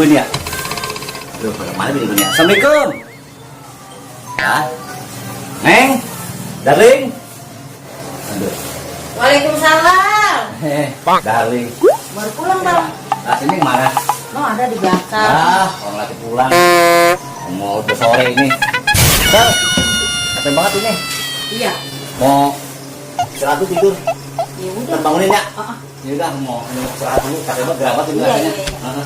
gue nih ya. Aduh, kemana bini gue nih ya? Assalamualaikum. Ya, Neng, darling. Aduh. Waalaikumsalam. Darling. Baru pulang bang. Nah, sini kemana? No, ada di belakang. Orang lagi pulang. Mau udah sore ini. Bang, capek banget ini. Iya. Mau istirahat dulu tidur. Ya udah. Ntar bangunin ya. Ah, ah. Ya udah, mau istirahat dulu. Capek banget gerabat ini Iya, rasanya. iya, iya.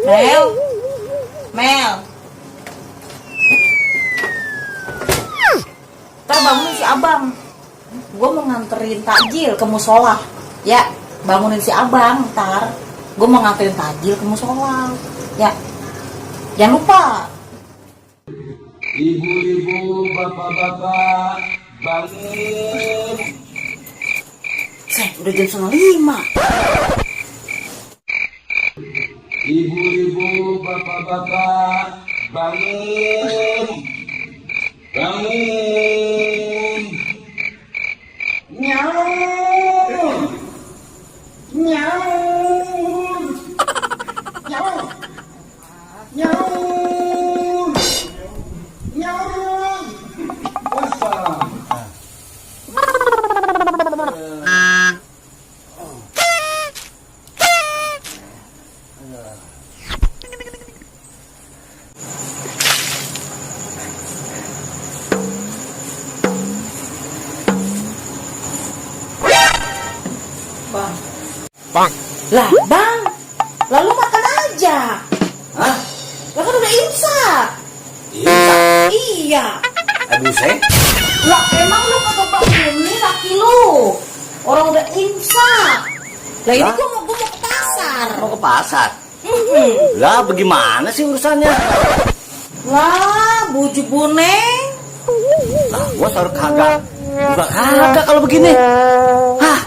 Mel. Mel. Ntar bangunin si abang. Gue mau nganterin takjil ke musola. Ya, bangunin si abang ntar. Gue mau nganterin takjil ke musola. Ya, jangan lupa. Ibu-ibu, bapak-bapak, bangun. Udah jam 5:30. Ibu-ibu, bapak-bapak, bangun. Bangun. Nyaur. Nyaur. Nyaur. Nyaur. Nyaur. Wassalam. Bang. Lah, bang. Lalu makan aja. Hah? Lah kan udah imsak. Iya. Iya. Aduh, saya. Lah emang lu kagak bangunin laki lu. Orang udah imsak. Lah ini Lah? gua mau ke pasar. Mau ke pasar? Lah, bagaimana sih urusannya? Lah, buju boneng. Lah, gua taruh kagak. Juga kagak kalau begini. Hah?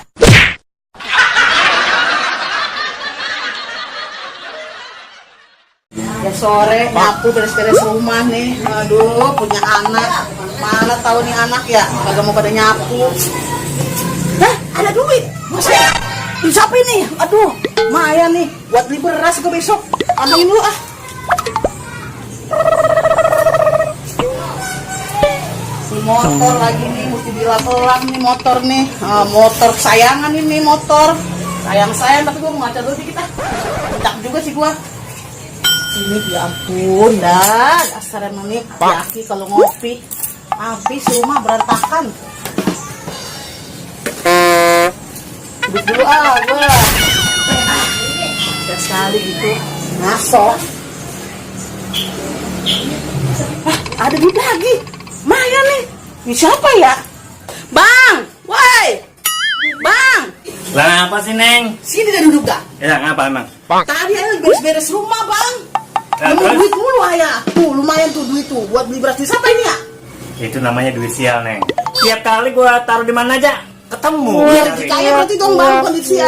Ya sore nyapu beres-beres rumah nih. Aduh, punya anak. Mana tahu nih anak ya, kagak mau pada nyapu. Hah, ada duit. Masa ya? Duit siapa ini? Aduh, Maya nih. Buat beli beras ke besok. Ambilin dulu ah. Si motor lagi nih, mesti dilapelan nih motor nih. Motor kesayangan ini motor. Sayang-sayang, tapi gua mau ngaca dulu dikit ah. Bentak juga sih gua. Sini ya ampun dah, dasar emang nih laki kalau ngopi habis rumah berantakan. Duduk dulu ah gua. Udah sekali gitu ngaso. Ada duit lagi. Maya nih. Ini siapa ya? Bang, woi. Bang. Lah, apa sih, Neng? Sini dah duduk dah. Ya, ngapa emang? Tadi aja beres-beres rumah, Bang. Nah, Nemu terus? duit mulu ayah. Tuh lumayan tuh duit tuh buat beli beras. Duit siapa ini ya? Itu namanya duit sial, Neng. Tiap kali gua taruh di mana aja ketemu. Rezeki kaya berarti dong bang, kondisi ya.